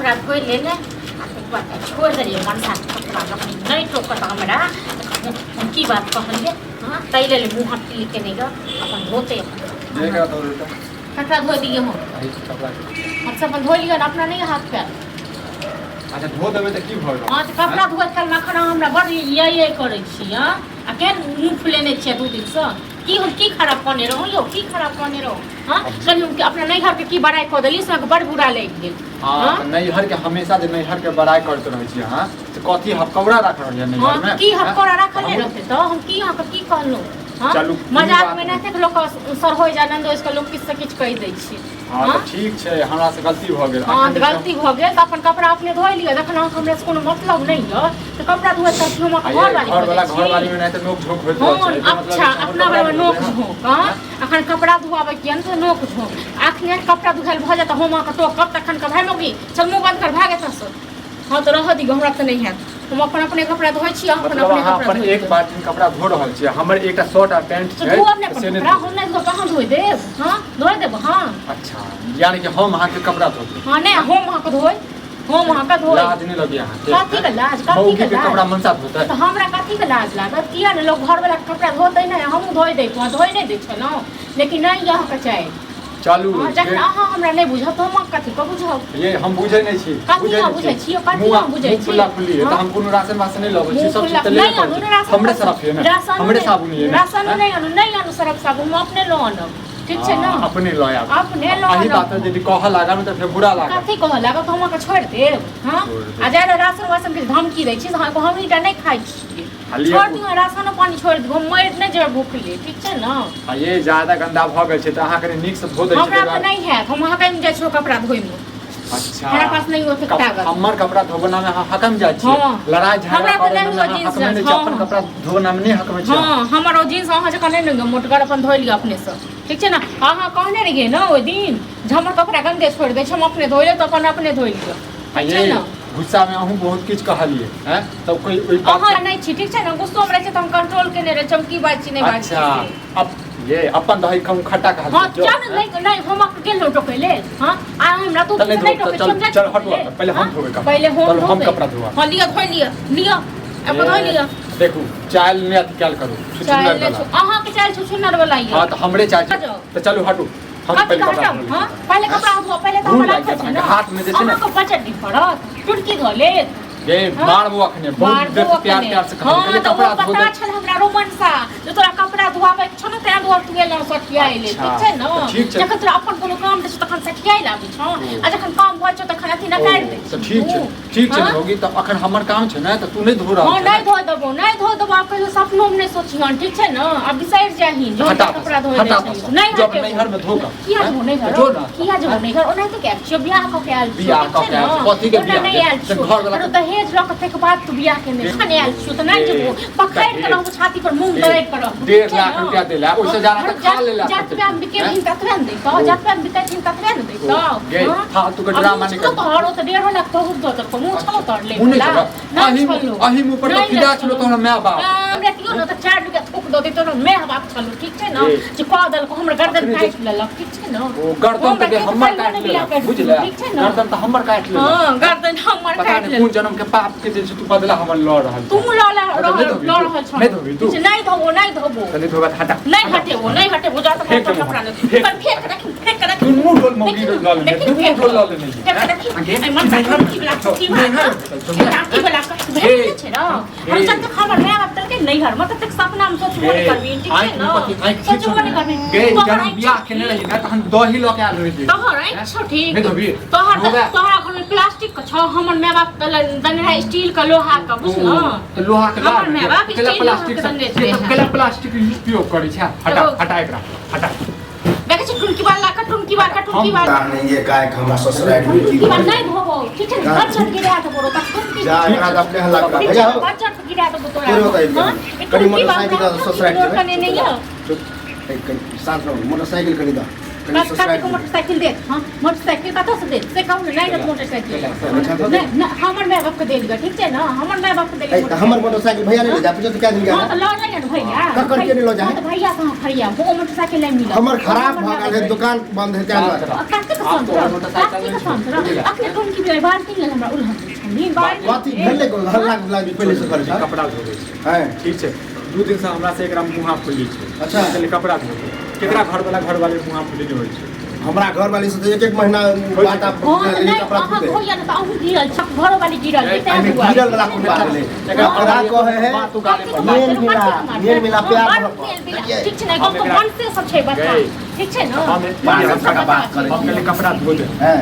कपड़ा धोइ ले ने आ तकर बाद छोड़ि देलियै मनसा के कपड़ा जखन नहि टोकत हमरा हम की बात कहलियै। हँ, ताहि लेल मुँह हाथ के नहि गऽ, अपन धोतै अपन। जे करा धो देतै। कपड़ा धोइ दियै हम। एहि कपड़ा के। हम सब अपन धोइ लिअ ने, अपना नहि हाथ पैर। अच्छा, धो देबै तऽ की भऽ गेल? हँ, तऽ कपड़ा धोइत काल एखन अहाँ हमरा बड़ ये ये करै छी। हँ, आ केहन मुँह फुलेने छियै 2 दिनसँ? की हम की खराब कहने रहौं यौ? की खराब कहने रहौं? हँ, कनि हम अपना नैहरके की बड़ाइ कऽ देलियै से अहाँके बड़ बुरा लागि गेल। हँ, तऽ नैहर के हमेशा जे नैहर के बड़ाइ करैत रहै छी अहाँ, तऽ कथी हफकौड़ा राखल रहै नैहर में? की हफकौड़ा राखल नहि रहतै तऽ हम की अहाँके की कहलहुँ? हँ, चलू, कोनो मजाक बात मे नहि। नहि लोक सरहोइ जा नन्दोस के लोक किछु से किछु कहि दै छै। हँ, तऽ ठीक छै, हमरा से गलती भऽ गेल। हँ, अखन तऽ जे छै गलती भऽ गेल तऽ अपन कपड़ा अपने धोइ लिअ। जखन अहाँके हमरा से कोनो मतलब नहि यऽ तऽ कपड़ा धोए तऽ हम आ अहाँके ये घरवाली घरवाला भऽ जाइ घरवाली छी। में नहि तऽ नोक झोंक होइत रहै हँ छै। एकर मतलब अच्छा, जे छै हमर अपना कपड़ा बारेमे धो नोक देबै अहाँ। झोंक। हँ, अखन कपड़ा धोआबै किया ने तऽ नोक झोंक। अखने कपड़ा धोआयल भऽ जायत, हम अहाँके टोकब तखन कहब, हे मौगी, चल मुँह बंद कर, भाग एतऽसँ। हँ, तऽ रहऽ दियौ, हमरा तऽ नहि हैत। हम अपन अपने कपड़ा धोइ छी, अहाँ अपन मतलब अपने अहाँ कपड़ा अपन धोइ एक लिअ। बाल्टीन कपड़ा धो रहल छियै, हमर एकटा शर्ट आ पैंट तऽ छै धोअब ने तऽ अपन से नहि कपड़ा। धोबै? हम नहि धोब, अहाँ धोइ देब? हँ, धोइ देब? हँ। अच्छा, यानी कि हम अहाँके कपड़ा धो देब? हँ, नहि, हम अहाँके धोइ, हम अहाँके धोइ। लाज नहि लगैया अहाँके? कथी के लाज? कथी मौगी के के लाज? कपड़ा मनसा धोतै? तऽ हमरा कथी के लाज लागत? किया ने लोक घरवला के कपड़ा धोतै? नहि, हमहूँ धोइ दैतहुँ, धोइ नहि दै छलहुँ, लेकिन नहि अहाँके चाही। चलू। हँ, जखन अहाँ हमरा नहि बुझब तऽ हम अहाँके कथी के बुझब? ये हम बुझै नहि छी। कथी बुझै अहाँ नहि बुझै छी। छियै? कथी मुँह अहाँ बुझै मुँह छी? फुल्ला फुल्ली है तऽ हँ? हम कोनो राशन वासन नहि लबै छी। मुँह सब चीज फुल्ला तऽ लेबे नहि आनू करै ने छी। राशन हमरे वासन। सरफ ये ने? राशन हमरे नहि, साबुन ये ने? राशन हैं? नहि आनू, नहि आनू सरफ साबुन, हम अपने लऽ आनब, ठीक छै ने? हँ, अपने लऽ आयब। अपने लऽ एहि आनब। बात यदि कहऽ लागब तऽ फेर बुरा लागत। कथी कहऽ लागत? हम अहाँके छोड़ि देब? हँ? छोड़ि देब। आ जादा राशन वासन के धमकी दै छी तऽ हम ईटा नहि खाइ छियै। आ लिअ। छोड़ि दियौ, राशनो पानी छोड़ि दियौ, हम मरि नहि जेबै भूखले, ठीक छै ने? आ ये ज्यादा गंदा भऽ गेल छै तऽ अहाँ कनि नीकसँ धो दै छी। हमरा तऽ नहि हैत, हम हकमि जाइ छियै कपड़ा धोइमे। अच्छा। हमरा पास नहि ओतेक ताकत। हमर कपड़ा धोबना में अहाँ हकम जाइ छियै? हँ। लड़ाई झगड़ा हमरा तऽ करै नहि में हुआ अहाँ जींस हकमै नहि छियै? हँ। अपन कपड़ा धोबना में नहि हकमै छियै? हँ, हमर ओ जींस अहाँ जकाँ नहि ने मोटगर, अपन धोइ लिअ अपनेसँ, ठीक छै ने? अहाँ कहने रहियै ने ओहि दिन जे हमर कपड़ा गंदे छोड़ि दै छै, हम अपने धोइ लेब, तऽ अपन अपने धोइ लिअ, आ ठीक छै ये ने? गुस्सा में अहूँ बहुत किछु कहलियै हैं, तब कोई ओहि बात अहाँ नहि छी, ठीक छै ने? गुस्सोमे रहै छै तऽ हम कंट्रोल केने रहै छी, हम की बात छी, नहि बात छी अच्छा से। अब ये अपन दही कम खट्टा कहल। हँ, चल, नहि नहि, हम अहाँके गेल टोकै लेल? हँ, आ हमरा तू तऽ नहि नहि धो, टोकै चल, छी, हम जाइ चल, छी हटू टोकै लेल। पहिले हम हँ? धोबै कपड़ा। पहिले हम चल, हम धोबै। कपड़ा धोआ। हँ, लिअ, धोइ लिअ, लिअ, अपन धोइ लिअ। देखू, चाइल नहि अथी कयल करू चाइल छुछुनर नहि वाला। अहाँके चाइल छुछुनर वाला यऽ। हँ, तऽ हमरे चाइल आ जाउ। तऽ चलू, हटू, हम कथी पहिले के कपड़ा हटाउ? धो लै हँ छी। पहिले कपड़ा धो, पहिले तऽ घूर हमर लागि राखल जायत छै ने। अहाँके हाथमे जे छै ने। अहाँके बचत नहि पड़त, टुटकी धो लेत। ये हँ? मारबो अखने बहुत मारबो देर से प्यार अखने। प्यार से कहलियै, हँ, कहलियै तऽ ओ कपड़ा धो पता दे। छल हमरा रोमनसा जे तोरा कपड़ा धोआबै के छौ ने, तें दुआरे तू एलहुँ सठियाइ लेल, अच्छा, ठीक छै ने? तऽ ठीक छै। जखन तोरा अपन कोनो काम रहै छौ तखन सठियाइ लेल आबै छौ, आ जखन काम भऽ जाइ छौ तखन अथी नकारि दै तऽ छी ठीक छै। तू। ठीक छै। हँ? भौगी, तऽ अखन हमर काम छै ने, तऽ तू नहि धो रहल हँ छै नहि ने? धो देबो, नहि धो देबो। आब कहियो सपनोमे नहि सोचिहन, ठीक छै ने? आब बिसरि जाही जे हटा हम कपड़ा धोए हटा दै तऽ छलियै। नहि जो अपन हटेबो। नैहर में धो कऽ। किया हैं? जेबो नैहर? तऽ जो ने। किया जेबो नैहर? ओनाहिते के आयल छियौ, बियाह कऽ के आयल छियौ, बियाह ठीक कऽ छै के आयल ने? छियौ, कथी के ओना बियाह? नहि आयल तऽ छियौ। घरवला आरो दहेज लऽ कऽ ताहिके बाद तू बियाह केने छह ने, आयल छियौ तऽ नहि जेबो, पकड़ि कऽ रहबो, छाती पर मूँग दरड़ि कऽ रहबो, डेढ़ ठीक छै लाख ने? रुपया देला, ओहिसँ ज्यादा तऽ खा लेला। जतबे मे बिकेलही ततबे ने दैतौ, जतबे मे बिकेलही ततबे ने दैतौ। गे, हँ? फालतू के आ ड्रामा मुँह नहि छलो कर। तोहर, ओ तऽ 1.5 लाख बहुत दऽ देलकौ, मुँह छलो तोहर लै मुँह नहि वला? छलो। नहि अही छलो। अही मुँह पर तऽ नहि फिदा छलो। छलो तोहर माय बाप। हाँ, हमरा दियौ ने तऽ 4 रुपया थूक दऽ दैतौ ने, माय बाप छलो, ठीक छै ने? ए। जे कऽ देलकौ, हमर गर्दन अखने जे- काटि लेलक, ठीक छै ने? ओ गर्दन तऽ हमरा गे के हमर कहियो काटि नहि बियाह लेलक, करि बुझले? ठीक छै ने? गर्दन तऽ हमर काटि लेलक। हँ, गर्दन हमर पता काटि नहि कोन लेलक। जन्म के पाप के जे छै तू बदला हमर लऽ रहल तू छह। लऽ अच्छा, नहि रहल धोबही लऽ तू? रहल छह। नहि धोबही तू? ठीक छै, नहि धोबो, नहि धोबो। तऽ नहि धोबे तऽ हटा। नहि हटेबो, नहि हटेबो, जा तक फेंक अपन देबो कपड़ा हम, नहि फेंक। पर फेंक रखी, फेंक रखी। दुनू ढोल मौगी देखी लऽ लेने, देखी दुनू फेंक ढोल लऽ लेने छी। फेंक रखी। हैं? एहि मन से टुटकी वाला टुटकी वाला टुटकी वाला भेट छै ने। हम जब तक हमर माय बाप देलकै नैहर मे तब तक सपना मे सोचबो नहि करबी, ठीक छै आँखि ने? मे कथी आँखि ठीक छौ सोचबो नहि ने? करबी। गे तोहर जब आँखि बियाह छौ केने ठीक। रही ने तहन दही लऽ के आयल रही। तोहर आँखि छौ ठीक। नहि धोबी? तोहर धोबे। तोहरा घर मे प्लास्टिक के छौ, हमर माय बाप देने रहै स्टील के, लोहा के, बुझलौ? तऽ लोहा के हमर माय बाप केला स्टील लोहा प्लास्टिक के से देने ये छलै। तऽ केला प्लास्टिक उपयोग करै छै? हटा। तो- हटा एकरा, हटा। देखै छी टुनकी वाला का, टुनकी वाला का, टुनकी वाला। पता नहीं ये काहे हमरा ससुराल में की टुनकी वाला नहीं धोबो, ठीक छै ने? बच्चन गिरा देबो रो टुनकी। जा, एकरा तऽ अपने हल्ला करा ठीक भैया छै हो। बच्चन गिरा देबो तोरा। तोरे बताइ हाँ? ई कनि टुनकी वाला मोटरसाइकिल दऽ ससुराल कने नहीं जेबै। यऽ। चुप, एक कनि शांत रहू, मोटरसाइकिल कनि दऽ। कथी के मोटरसाइकिल देत? हाँ, मोटरसाइकिल कतऽ से देत से कहू ने? नहि देत मोटरसाइकिल। नहि नहि, हमर माय बाप के देल गेल, ठीक छै ने? हमर माय बाप के देल। तऽ हमर मोटरसाइकिल भैया नहि ले जा पूछो तऽ क्या दिन हाँ, गया। तऽ लऽ जाइए ने भैया। ककर के नहि लऽ जाए? हाँ, तऽ भैया कहाँ फरिया वो मोटरसाइकिल नहि मिलत। हमर खराब भऽ गेल है, दुकान बंद है ताहि दुआरे। कथी के आब संतरा? तोहर मोटरसाइकिल कथी के नहि छौ, संतरा? बुझलियै? अखने कोन की भेलै? बाल्टी लेल हमरा उलहन छनि बाल्टी। कथी भेलै? हल्ला गुल्ला जे पहिले से करै छै। कपड़ा धोबै छै। हैं। ठीक छै, 2 दिन से हमरा से एकरा मुँहा फुली छै। अच्छा। कहलियै कपड़ा धोबै, केकरा घर वाला घर वाले मुँहा फुली नहि होइ छै। हमरा घर वाली से तऽ एक एक महीना बाटा हाँ, तऽ नहि कपड़ा अहाँ धोते। धोइए ने तऽ अहूँ गिरल छी, घरो वाली गिरल छै, ताहि एहिमे दुआरे। गिरल वाला कोन बात भेलै? एकरा ओकरा कहै है बात उगाले कथी पर के बात? मेल मिला, कथी के मारतै? मेल मिला हाँ, प्यार बड़ मोहब्बत। मेल मिला। देखिए। ठीक छै ने? गाँवके हम एकरा- मनसे सब छै बच्चा, गई। ठीक छै ने? हम बात हम बात करै हम कहलियै कपड़ा धो दे, हैं।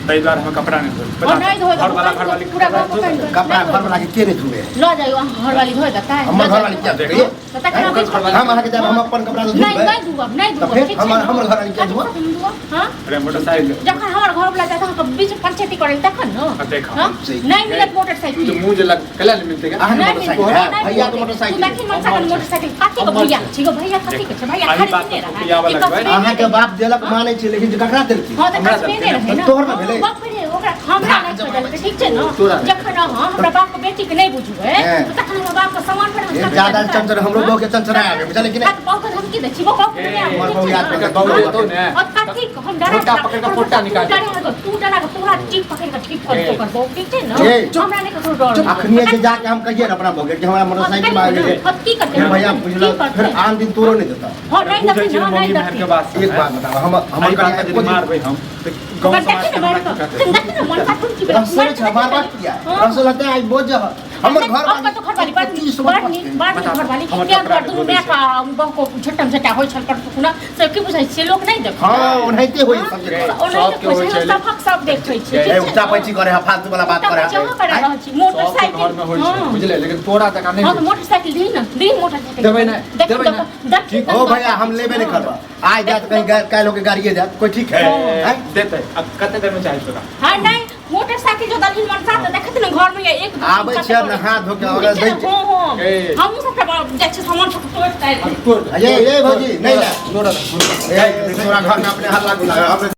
ताहि दुआरे हम कपड़ा नहि धोबै। और नहि धोए घर वाला घर वाली पूरा गाँव के पानि कपड़ा नहि घर वाला के के नहि धुए? लऽ जाइयो, अहाँ घरवाली धोए देतै? हमर लऽ घर वाली जाइयो। किया धोइए? तऽ तखन हम ओकर घरवाली- हम अहाँके जायब, हम अपन कपड़ा तऽ नहि धोबै। नहि धुअब, नहि तऽ धुअब, फेर ठीक छै हमर ने? हमर घरवाली किया कथी धुअत? हम धुअब? हाँ? अरे मोटरसाइकिल जखन हमर घरवला जायत अहाँके बीच पंचायती करै लए तखन ने? आ देखा। हाँ? सही। नहि मिलत तू तऽ मोटरसाइकिल। मुँह जे लग कला नहि मिलतै का? अहाँके नहि मोटरसाइकिल मिलतै, है नहि भैया के मिलतै। तू मोटरसाइकिल। देखी मनसा के मोटरसाइकिल कथी के भैया छै गो? भैया कथी के छै? भैया एहि बात खरीदने पर रहै खुपियाबऽ कि लगबै। कसबे अहाँके नहि बाप देलक मानै छै, लेकिन जे ककरा देलकै? हाँ, तऽ हमरा कसबे देलकै नहि ने। रहै ने। तोहर ने भेलै? बाप रे, ओकरा हमरा नहि खोजलकै, ठीक छै ने? तोरा नहि। जखन अहाँ हमरा बाप के बेटी के नहि बुझबै हैं। तऽ तखन हमरा बाप के सामान पर हम ए, ज्यादा चंचल हमरो बहू के चंचल आबे, बुझलियै कि नहि? हाँ, तऽ बहू के धमकी दै छी, बहू के नहि आबै, हमर ठीक बहू छै याद ने? करतै, बहू बहू देतौ ने। और कथी के हम डरा झोंटा पकड़ि कऽ फोटा निकालि तू डरा कऽ, तू डरा कऽ, तोरा चीख पकड़ि कऽ ठीक कर ए। ओकर बहू, ठीक छै ने? ए, चुप। हमरा नहि ककरो डर होइए। अखनिए जे जाके हम कहिए ने अपना बहू के कि हमरा मोटरसाइकिल हाँ, मांगे तऽ है। की करतै? फिर भैया की बुझल करतै? फिर आन दिन तोरो नहि देता। हाँ, नहि बुझै देतै छियै ने, मौगी नहि मेहर के देतै। बात एक बात बताब, हम हमर एहि बात कनिया पर एको यदि दिन मारबै हम तऽ गाँव ओकर समाज देखी के ने हमरा मारि की कऽ, कहतै? देखी ने मनसा कोन की भेलै? रसोई छै, मारबाक किया? हाँ। रसोई लगतै आइ बोझ है। हमर घर अब तो घरवाली बड़ नीक, बड़ नीक, बड़ नीक घरवाली। हमर किया कपड़ा दुआर दुनू धो दै माय छै। का बहू को झट्टम झट्टा होइ छल पर सुना से की बुझै छियै? लोक नहि देखै। हाँ, ओनाहिते होइ सब जगह। ओनाहिते सबके होइ होइ छै, छै। सबक सब देखै छै, ए, ठीक छै उच्चा ने? पैची करे है, फालतू वाला बात करे उच्चा है। पैची अहाँ करा रहल छी, सबके मोटरसाइकिल। घर में होइ छै, हाँ। बुझलियै? लेकिन तोरा जकाँ नहि हाँ, होइ तऽ छै। मोटरसाइकिल दी ने, दी मोटरसाइकिल। देबै नहि, देखी देबै तऽ- नहि। देखी ठीक। तऽ- ओ भैया, हम लेबे नहि करब। आइ जायत कहीं काल्हि होके गाड़िए जायत, कोई ठीक है? ए, हैं? देतै। अब कते देर में चाही तोरा? हाँ, नहि, मोटरसाइकिल जो दलहिन मनसा तऽ देखैत ने घर में एक दू आबै तीन छै, चारि नहा धो के ठीक अगर छै दै ने? हाँ, हाँ। ए। हमहूँ सबटा जाइ छियै सामान सब तोड़ि ताड़ि तोड़ ये, ये भौजी, नहि ले। तोरा ए, तोरा घर में अपने हल्ला गुल्ला।